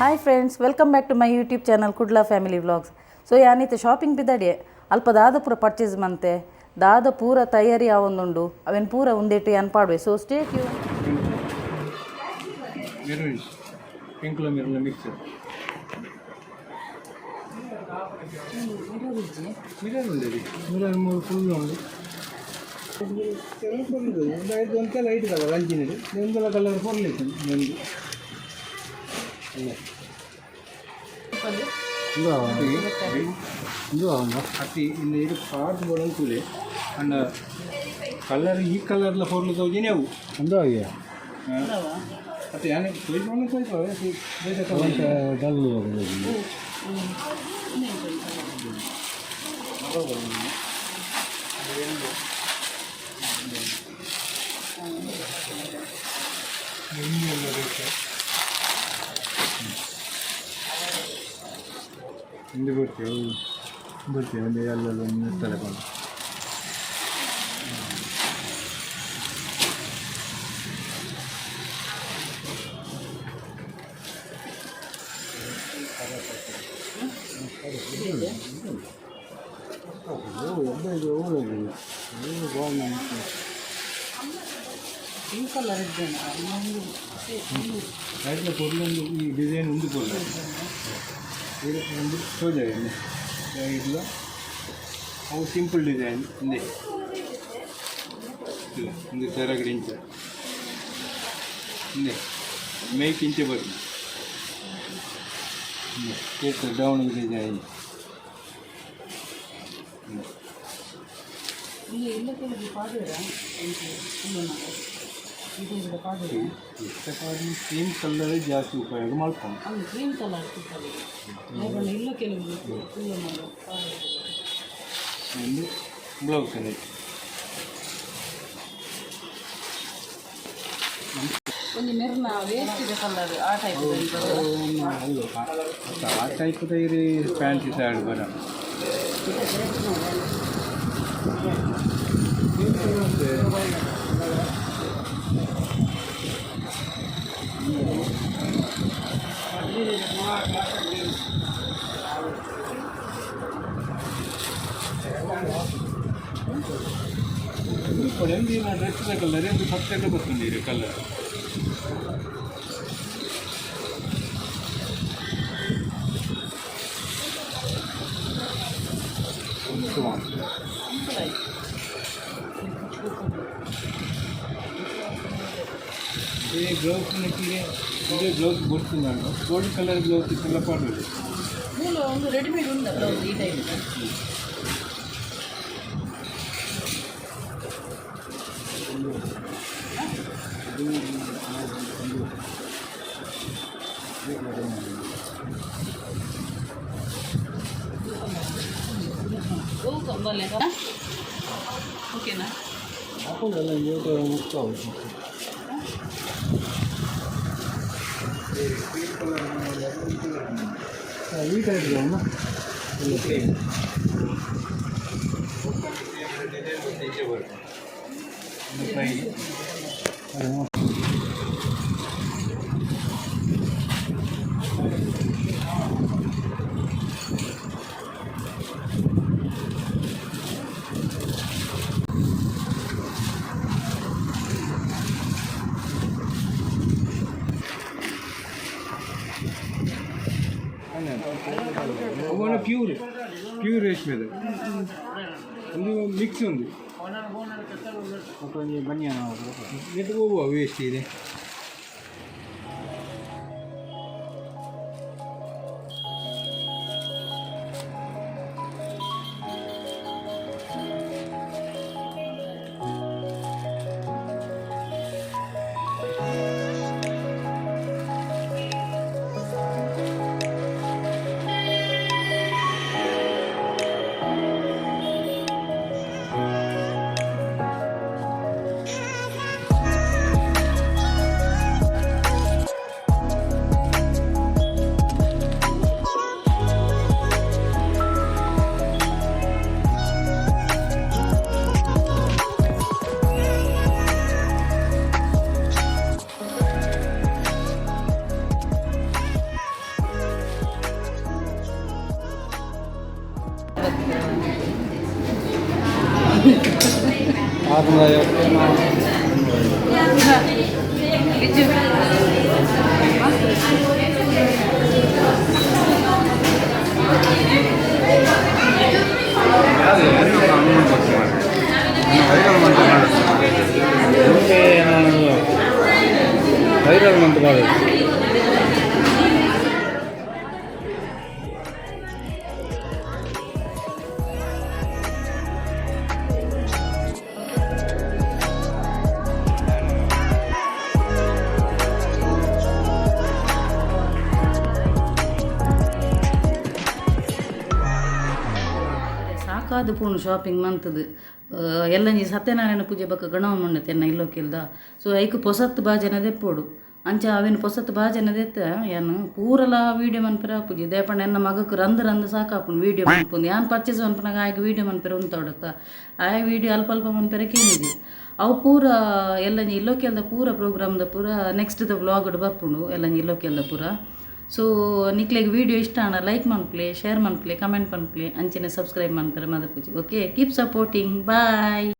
Hi friends, welcome back to my YouTube channel Kudla family vlogs. So ಯಾನಿತ್ತೆ shopping ಪಿದಡೆ ಅಲ್ಪ ದಾದ ಪೂರ purchase ಮಂತೆ ದಾದ ಪೂರ ತಯಾರಿ ಆವೊಂದುಂಡು ಅವೆನ್ ಪೂರ ಉಂದೆಟ್ ಯಾನ್ ಪಾಡ್ವೆ. So stay tune. Maroon ಪಿಂಕ್ಲ maroon mix mirror ఉంది. ಮಿರರ್ ಮೂರು ಫುಲ್ ಉಂಡು. ಒಂತೆ ಲೈಟ್ ಕಲರ್ ಅಂಚಿನದು ಒಂದಲ ಕಲರ್ ಫುಲ್ ಇತ್ತು ಒಂದು. ಇಂದು ಅತಿ ಇನ್ನು ಇದು ಪಾರ್ಟ್ ಬೋಡನ್ ಕೂಲೆ ಅಂಡ ಕಲರ್ ಈ ಕಲರ್ಲ ಫೋರ್ಲು ತೋಜಿನೇ ಅವು. ಒಂದು ಆಗಿ. ಅತ್ತೆ ಯಾನೆ ಕೊಯ್ಕೊಂಡು ಕೊಯ್ಪ. ಡಲ್. ಇಂದು ಬರ್ತೀವಿ ಬರ್ತೀವಿ ಒಂದು ಎಲ್ಲೆಲ್ಲ ಒಂದು ತಲೆ ಬಂದು. ಪಿಂಕ್ ಕಲರ್ ಇದ್ದೇನೆ. ಲೈಟ್ಲ ಪೊರ್ಲೊಂದು ಈ ಡಿಸೈನ್ ಉಂದು ಪೊರ್ಲು ಇದು ಒಂದು ತೋಜಾವೆ ಇಲ್ಲ. ಅವು ಸಿಂಪಲ್ ಡಿಸೈನ್ ಇಂದೆ ಇಲ್ಲ. ಒಂದು ಸೆರಗಡಿ ಇಂಚ ಇಂದೆ ಮೇಕ್ ಇಂಚೆ ಬರ್ತದೆ. Down design. ಇಲ್ಲ, ಕೆಲವು ಪಾಡ್ವೇರ ಇದು ಪಾಡ್ವೇರ. ಕ್ರೀಮ್ ಕಲರ್ ಜಾಸ್ತಿ ಉಪಯೋಗ ಮಾಡ್ಕೊಂಡು. ಅಲ್ಲಿ ಕ್ರೀಮ್ ಕಲರ್ ಇಲ್ಲ, ಕೆಲವು ಒಂದು ಬ್ಲೌಸ್ ಅನ್ನಕ್ಕೆ. ಒಂದು ಮೆರ್ನ ವೇಸ್ಟ್ ಇದೆ ಕಲರ್ ಆ ಟೈಪ್. ಅಲ್ಲ, ಆ ಟೈಪ್ ಇರಿ ಪ್ಯಾಂಟ್ ಸೈಡ್ ಬರ. ఇప్పుడు ఏంది నా డ్రెస్ కలర్ ఎందుకు ఫస్ట్ వస్తుంది ఈ కలర్. ఈ బ్లౌజ్ ఇదే బ్లౌజ్ గుర్తుందండి. గోల్డ్ కలర్ బ్లౌజ్ పిల్లపాటు. ಮೂಲ ಒಂದು ರೆಡಿಮೇಡ್ ಉಂಟು ಬ್ಲೌಸ್ ಈ ಟೈಪ್. ಓಕೆನಾ? ಈ ಟೈಪ್ ಡಿಸೈನ್. ಅವನ ಪ್ಯೂರ್ ಪ್ಯೂರ್ ರೇಷ್ಮೆದು ಒಂದು ಮಿಕ್ಸ್ ఉంది. ಒಂಜಿ ಬನಿಯನ್. ನೆಟ್ ಹೋಗುವ ವೇಸ್ಟ್ ಇದೆ. 650. Viral ಮಂತ್ ಮಾಡೋದು. ಸಾಕಾದ ಪೂರ್ಣ ಶಾಪಿಂಗ್ ಮಂತದು. ಎಲ್ಲಂಜಿ ಸತ್ಯನಾರಾಯಣ ಪೂಜೆ ಬಕ್ಕ ಗಣವ ಮಂಡ ತೆನ್ನ ಇಲ್ಲೋಕಿಲ್ದ. ಸೊ ಐಕ್ ಪೊಸತ್ತು ಬಾಜನ ದೆಪ್ಪೋಡು. ಅಂಚ ಅವಿನ ಪೊಸತ್ತು ಬಾಜನ ದೆತ್ತ ಯಾನ್ ಪೂರಲ ವೀಡಿಯೋ ಮನ್ಪೆರ ಪೂಜೆ ದೇಪಂಡ ಎನ್ನ ಮಗಕ್ ರಂದು ರಂದು ಸಾಕಾಪುಂಡು ವೀಡಿಯೋ ಮನ್ಪುಂದು. ಯಾನ್ ಪರ್ಚೇಸ್ ಮನ್ಪುನಾಗ ಆಯ್ಕೆ ವೀಡಿಯೋ ಮನ್ಪೆರ ಉಂತಾಡತ್ತ. ಆಯ್ ವೀಡಿಯೋ ಅಲ್ಪ ಅಲ್ಪ ಮನ್ಪೆರ ಕೇನಿದೆ. ಅವು ಪೂರ ಎಲ್ಲಂಜಿ ಇಲ್ಲೋಕೆಲ್ದ ಪೂರ ಪ್ರೋಗ್ರಾಮ್ದ ಪೂರ ನೆಕ್ಸ್ಟ್ ದ ವ್ಲಾಗ್ ಬರ್ಪುಂಡು ಎಲ್ಲಂಜಿ ಇಲ್ಲೋಕೆಲ್ದ ಪೂರ. ಸೊ ನಿಕ್ಲೆಗ್ ವೀಡಿಯೋ ಇಷ್ಟ ಆಂಡ ಲೈಕ್ ಮನ್ಪುಲೆ, ಶೇರ್ ಮನ್ಪುಲೆ, ಕಮೆಂಟ್ ಮನ್ಪುಲೆ, ಅಂಚನೆ subscribe ಮನ್ಪುಲೆ ಮದಪುಜಿ. Okay, keep supporting, bye.